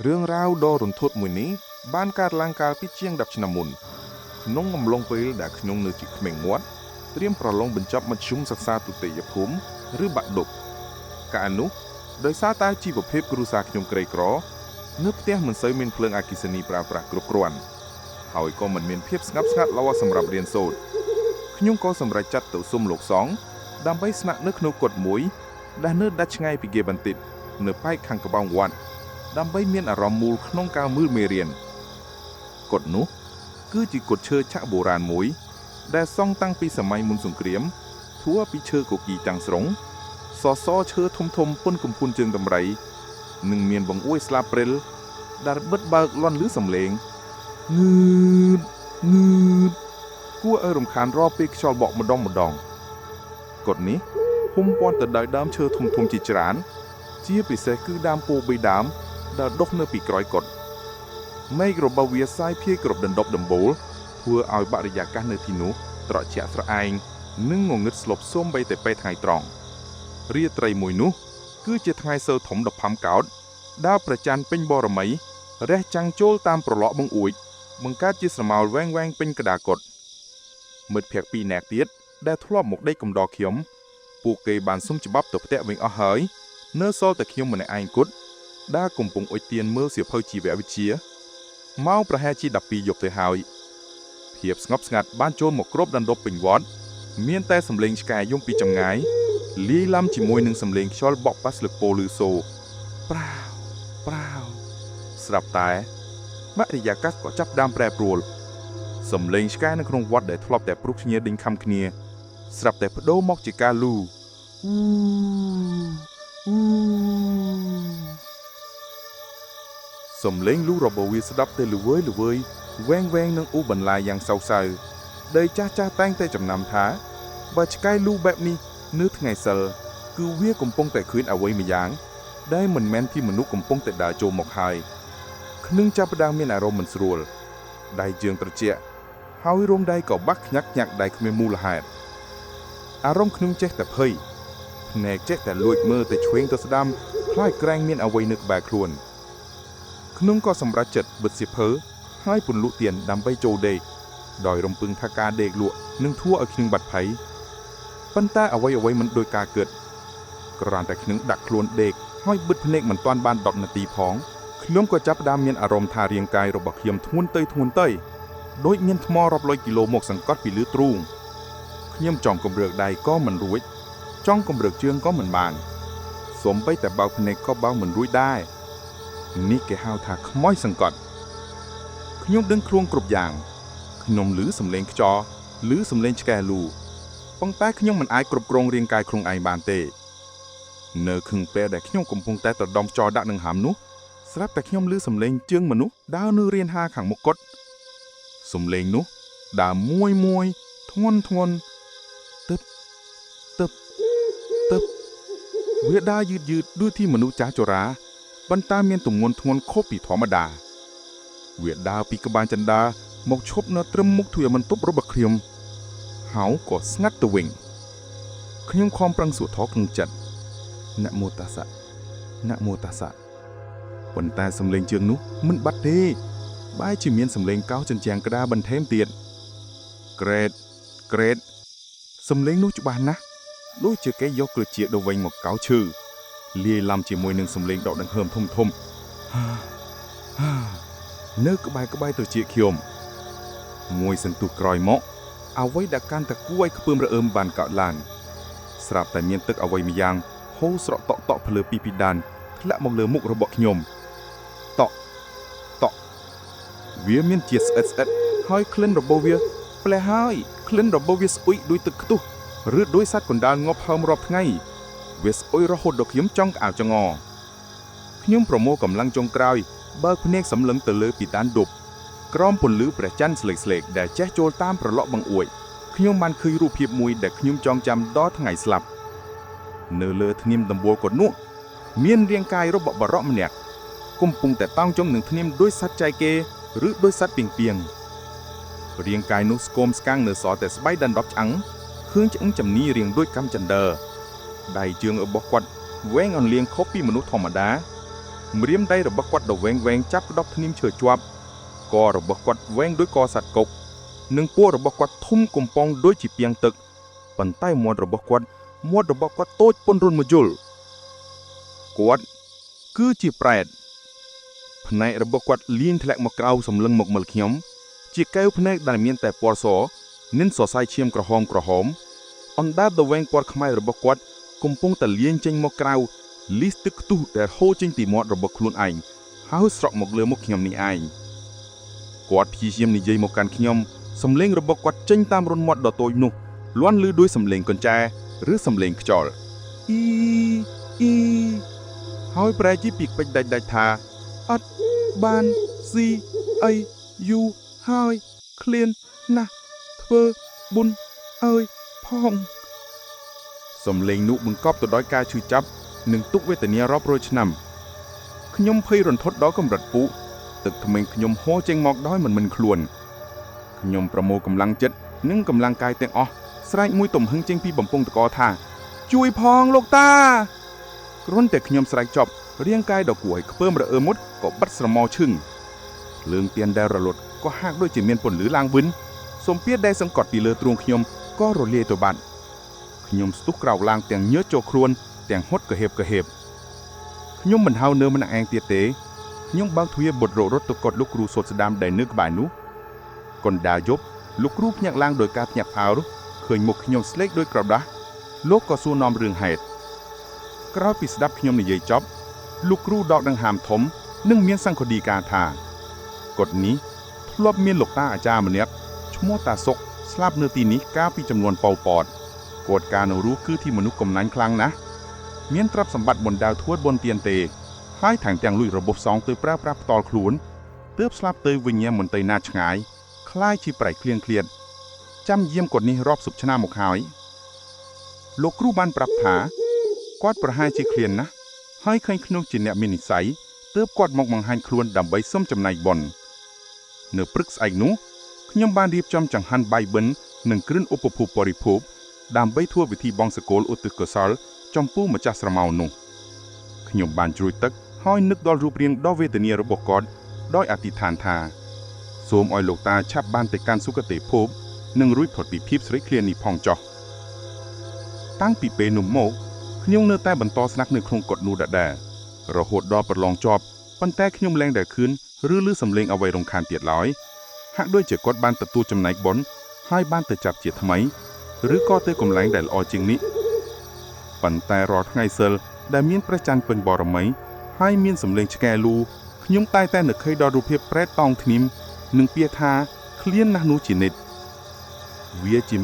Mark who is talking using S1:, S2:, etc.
S1: រឿងរ៉ាវដ៏រន្ធត់មួយនេះបានកើតឡើងកាលពីជាង10ឆ្នាំមុនក្នុងអំឡុងពេលដែលខ្ញុំនៅជាក្មេងងាត់ត្រៀមប្រឡងបញ្ចប់មធ្យមសិក្សាទុតិយភូមិឬបាក់ឌុបកាលនោះដោយសារតែជីវភាពគ្រួសារខ្ញុំក្រីក្រនៅផ្ទះមិនសូវមានភ្លើងអគ្គិសនីប្រើប្រាស់គ្រប់គ្រាន់ហើយក៏មិនមានភាពស្ងប់ស្ងាត់ល្អសម្រាប់រៀនសូត្រខ្ញុំក៏សម្រេចចិត្តទៅសុំលោកសង្ឃដើម្បីស្នាក់នៅក្នុងកុដិមួយដែលនៅដាច់ឆ្ងាយពីគេបន្តិចនៅប៉ែកខាងក្បោងវត្ត ដើម្បីមានអារម្មណ៍មូលក្នុងការមើលមេរៀនកុដិនោះគឺជាកុដិឈើឆាក់បុរាណមួយ ដែលសង់តាំងពីសម័យមុនសង្គ្រាមធ្វើពីឈើគគីរទាំងស្រុងសសរឈើធំធំពុនកំភួនជើងដំរីនិងមានបង្អួយស្លាបព្រិលដែលបិទបើកលាន់លឺសំឡេងងឺតងឺតគួរឲ្យរំខានរាល់ពេលខ្យល់បក់ម្ដងម្ដងកុដិនេះហ៊ុំព័ទ្ធទៅដោយដើមឈើធំធំជាច្រើន ជាពិសេសគឺដើមពោធិ៍បីដើមដែលដុះនៅពីក្រោយកុដិមេឃរបស់វាសាយភាយគ្រប់ដណ្ដប់ដំបូលធ្វើឲ្យបរិយាកាសនៅទីនោះត្រជាក់ស្រអែងនិងងងឹតស្លុបសូម្បីតែពេលថ្ងៃត្រង់រាត្រីមួយនោះគឺជាថ្ងៃសីលធំដ៏ផាំកោតដែលប្រច័នពេញបរមីរះចាំងចូលតាមប្រឡក់បង្អួចបង្កើតជាស្រមោលវែងវែងពេញក្តារកុដិមិត្តភក្តិពីរនាក់ទៀតដែលធ្លាប់មកដេកកំដរខ្ញុំពួកគេបានសុំច្បាប់ទៅផ្ទះវិញអស់ហើយ នៅសល់តែខ្ញុំម្នាក់ឯងគត់ដែលកំពុងអុជទៀនមើលសៀវភៅជីវវិទ្យាម៉ោងប្រហែលជា12យប់ទៅហើយភាពស្ងប់ស្ងាត់បានចូលមកគ្របដណ្ដប់ពេញវត្តមានតែសំឡេងឆ្កែយំពីចម្ងាយលាយឡំជាមួយនឹងសំឡេងខ្យល់បក់ប៉ះស្លឹកពោលឺសូរប្រាវប្រាវស្រាប់តែបរិយាកាសក៏ចាប់ផ្ដើមប្រែប្រួលសំឡេងឆ្កែនៅក្នុងវត្តដែលធ្លាប់តែព្រុសគ្នាដេញខំគ្នាស្រាប់តែបដូរមកជាការលូអ៊ូអ៊ូ សំឡេងលូរបស់វាស្ដាប់ទៅល្វើយល្វើយវែងវែងនឹងអ៊ូបន្លាយយ៉ាងសោកសៅដែលចាស់ចាស់តែងតែចំណាំថាបើឆ្កែលូបែបនេះនៅថ្ងៃសិលគឺវាកំពុងតែឃើញអ្វីម្យ៉ាងដែលមិនមែនទីមនុស្សកំពុងតែដើរចូលមកហើយខ្ញុំចាប់ផ្ដើមមានអារម្មណ៍មិនស្រួលដៃជើងត្រជាក់ហើយរោមដៃក៏បាក់ខ្ញាក់ញាក់ដែលគ្មានមូលហេតុអារម្មណ៍ខ្ញុំចេះតែភ័យភ្នែកចេះតែលួចមើលទៅឆ្វេងទៅស្ដាំខ្លាចក្រែងមានអ្វីនៅក្បែរខ្លួន ខ្ញុំក៏សម្រេចចិត្តបិទសៀវភៅហើយពន្លក់ទៀនដើម្បីចូលដេកដោយរំពឹងថាការដេកលក់នឹងធ្វើឲ្យខ្ញុំបាត់ភ័យប៉ុន្តែអ្វីអ្វីមិនដូចការគិតគ្រាន់តែខ្ញុំដាក់ខ្លួនដេកហើយបិទភ្នែកមិនទាន់បាន10នាទីផងខ្ញុំក៏ចាប់ផ្ដើមមានអារម្មណ៍ថារាងកាយរបស់ខ្ញុំធ្ងន់ទៅធ្ងន់ទៅដូចមានថ្មរាប់រយគីឡូមកសង្កត់ពីលើទ្រូងខ្ញុំចង់កម្រើកដៃក៏មិនរួចចង់កម្រើកជើងក៏មិនបានសូម្បីតែបើកភ្នែកក៏បើកមិនរួចដែរ នេះគេហៅថាខ្មោចសង្កត់ខ្ញុំដឹងខ្លួនគ្រប់យ៉ាងខ្ញុំឮសំឡេងខ្យល់ឮសំឡេងឆ្កែលូប៉ុន្តែខ្ញុំមិនអាចគ្រប់គ្រងរាងកាយខ្លួនឯងបានទេ នៅខឹងពេលដែលខ្ញុំកំពុងតែត្រដុំចោលដាក់នឹងហាំនោះស្រាប់តែខ្ញុំឮសំឡេងជើងមនុស្សដើរនៅរៀនហាខាងមុខគាត់សំឡេងនោះដើរមួយមួយធ្ងន់ធ្ងន់ទឹបទឹបទឹបវាដើរយឺតយឺតដូចที่មនុស្សចាស់ជរា ប៉ុន្តែមានទម្ងន់ធ្ងន់ខុសពីធម្មតា វាដើរពីក្បាលចន្ទាមកឈប់នៅត្រឹមមុខទ្វារបន្ទប់របស់ខ្ញុំហៅក៏ស្ងាត់ទៅវិញខ្ញុំខំប្រឹងសួរធរក្នុងចិត្តនមោតស្សៈនមោតស្សៈប៉ុន្តែសំឡេងជើងនោះមិនបាត់ទេបែរជាមានសំឡេងកោសជញ្ជាំងក្តារបន្ថែមទៀតក្រេតក្រេតសំឡេងនោះច្បាស់ណាស់ដូចជាគេយកក្រជាដ៏វែងមកកោសឈើ លាយឡំជាមួយនឹងសំឡេងដកដង្ហើមធំធំហាហានៅក្បែរក្បែរត្រចៀកខ្ញុំមួយសន្ទុះក្រោយមកអ្វីដែលកាន់តែគួរឲ្យខ្ពើមរអើមបានកើតឡើងស្រាប់តែមានទឹកអ្វីម្យ៉ាងហូរស្រក់តក់តក់ភ្លើពីពីដានធ្លាក់មកលើមុខរបស់ខ្ញុំតក់តក់វាមានជាតិស្អិតស្អិតហើយក្លិនរបស់វាផ្លែហើយក្លិនរបស់វាស្អុយដូចទឹកខ្ទុះឬដូចសត្វកណ្ដាលងាប់ហើមរាប់ថ្ងៃ វាស្អុយរហូតដល់ខ្ញុំចង់ក្អៅចងអខ្ញុំប្រមូលកម្លាំងចុងក្រោយបើកភ្នែកសម្លឹងទៅលើពីដានដប់ក្រោមពន្លឺព្រះច័ន្ទស្លេកស្លេកដែលចេះចូលតាមប្រឡក់បង្អួចខ្ញុំបានឃើញរូបភាពមួយដែលខ្ញុំចងចាំដល់ថ្ងៃស្លាប់នៅលើធ្នាមដំបូលគាត់នោះមានរាងកាយរបស់បរិសម្នាក់កំពុងតែតោងចុងនឹងធ្នាមដោយសត្វចៃគេឬដោយសត្វពីងពីងរាងកាយនោះស្គមស្កាំងនៅសល់តែស្បែកដណ្ដប់ឆ្អឹងឃើញឆ្អឹងជំនីរៀងដូចកម្មចន្ទើ ដៃជើងរបស់គាត់វែងអន្លៀងខុសពីមនុស្សធម្មតា ម្រាមដៃរបស់គាត់ដ៏វែងវែងចាប់ក្តប់ធ្នឹមឈើជាប់ករបស់គាត់វែងដូចកសត្វកុកនិងពោះរបស់គាត់ធំកំប៉ុងដូចជាពាងទឹកប៉ុន្តែមាត់របស់គាត់មាត់របស់គាត់តូចប៉ុនរុនមួយយល់គាត់គឺជាប្រែតភ្នែករបស់គាត់លៀងធ្លាក់មកក្រៅសម្លឹងមកមើលខ្ញុំ ជាកែវភ្នែកដែលមានតែពណ៌សនិងសរសៃឈាមក្រហមក្រហមអណ្ដាតដ៏វែងពណ៌ខ្មៅរបស់គាត់កំពុងតែលាញចេញមកក្រៅលីសទឹកខ្ទុះដែលហូរចេញពីមាត់របស់ខ្លួនឯងហើយស្រក់មកលើមុខខ្ញុំនេះឯងគាត់ព្យាយាមនិយាយមកកាន់ខ្ញុំសំឡេងរបស់គាត់ចេញតាមរន្ធមាត់ដ៏តូចនោះលាន់ឮដោយសំឡេងកញ្ចែឬសំឡេងខ្យល់អ៊ីអ៊ីហើយប្រែជាពាក្យពេចន៍ដាច់ដាច់ថាអត់បានស៊ីអីយូហើយ ឃ្លានណាស់ធ្វើបុណ្យអើយផងសំលេងនោះបង្កប់ទៅដោយការឈឺចាប់និងទុក្ខវេទនារាប់រយឆ្នាំខ្ញុំភ័យរន្ធត់ដល់កម្រិតពុទឹកធ្មេញខ្ញុំហូរចេញមកដោយមិនមិនខ្លួនខ្ញុំប្រមូលកម្លាំងចិត្តនិងកម្លាំងកាយទាំងអស់ស្រែកមួយទំហឹងចេញពីបំពង់តកថា ជួយផងលោកតាគ្រាន់តែខ្ញុំស្រែកចប់រាងកាយដ៏គួរឲ្យខ្ពើមរអើមុតក៏បាត់ស្រមោលឈឹងភ្លើងទៀនដែលរលត់ក៏ហាក់ដូចជាមានពន្លឺឡើងវិញសំពាធដែលសង្កត់ពីលើទ្រូងខ្ញុំក៏រលាយទៅបាត់ខ្ញុំស្ទុះក្រោកឡើងទាំងញើសចូលខ្លួនទាំងហត់កហេបកហេបខ្ញុំមិនហៅនៅម្នាក់ឯងទៀតទេខ្ញុំបើកទ្វារបុតរករត់ទៅកត់លោកគ្រូសូត្រស្ដាមដែលនៅក្បែរនោះកណ្ដាលយប់លោកគ្រូភ្ញាក់ឡើងដោយការភ្ញាក់ផ្អើលឃើញមុខខ្ញុំស្លេកដោយក្រដាស់លោកក៏សួរនាំរឿងហេតុក្រោយពីស្ដាប់ខ្ញុំនិយាយចប់លោកគ្រូដកដង្ហើមធំនិងមានសង្ឃឌីកាថាកុដនេះធ្លាប់មានលោកតាអាចារ្យម្នាក់ឈ្មោះតាសុកស្លាប់នៅទីនេះកាលពីចំនួនប៉ោពតគាត់ការនៅរស់គឺទីមនុស្សកំណាញ់ខ្លាំងណាស់មានទ្រព្យសម្បត្តិបណ្ដាលធ្វើបនទៀនទេហើយថែមទាំងលួចរបបសងទៅប្រើប្រាស់ផ្ទាល់ខ្លួនទើបស្លាប់ទៅវិញ្ញាណមន្ត្រីណាឆ្ងាយคล้ายជាប្រៃឃ្លៀងឃ្លាតចាំយាមគាត់នេះរាប់សិបឆ្នាំមកហើយលោកគ្រូបានប្រាប់ថាគាត់ប្រហែលជាឃ្លានណាស់ហើយឃើញខ្ញុំជាអ្នកមាននិស្ស័យទើបគាត់មកបង្ហាញខ្លួនដើម្បីសុំចំណែកបុណ្យនៅព្រឹកស្អែកនោះខ្ញុំបានរៀបចំចង្ហាន់បាយបិណ្ឌនិងគ្រឿងឧបភោគបរិភោគដើម្បីធ្វើពិធីបង្សកលឧទ្ទិសកុសលចំពោះម្ចាស់ស្រមោលនោះខ្ញុំបានជ្រោយទឹកហើយនឹកដល់រូបរាងដ៏វេទនារបស់គាត់ដោយអធិដ្ឋានថាសូមឲ្យលោកតាឆាប់បានទៅកាន់សុគតិភពនិងរួចផុតពីភាពស្រេកឃ្លាននេះផងចុះតាំងពីពេលនោះមកខ្ញុំនៅតែបន្តស្នាក់នៅក្នុងកុដិនោះដដែលរហូតដល់ប្រឡងជាប់ប៉ុន្តែខ្ញុំលែងដែលខឿនឬឮសំឡេងអ្វីរំខានទៀតឡើយហាក់ដូចជាគាត់បានទទួលចំណែកបុណ្យហើយបានទៅចាប់ជាថ្មីឬក៏ទៅកន្លែងដែលល្អជាងនេះប៉ុន្តែរាល់ថ្ងៃសិលដែលមានព្រះច័ន្ទពេញបរមីហើយមានសំឡេងឆ្កែលូខ្ញុំតែតែនឹកឃើញដល់រូបភាពប្រែតតោងធ្នឹមនិងពាក្យថាឃ្លានណាស់នោះជានិច្ចវាជា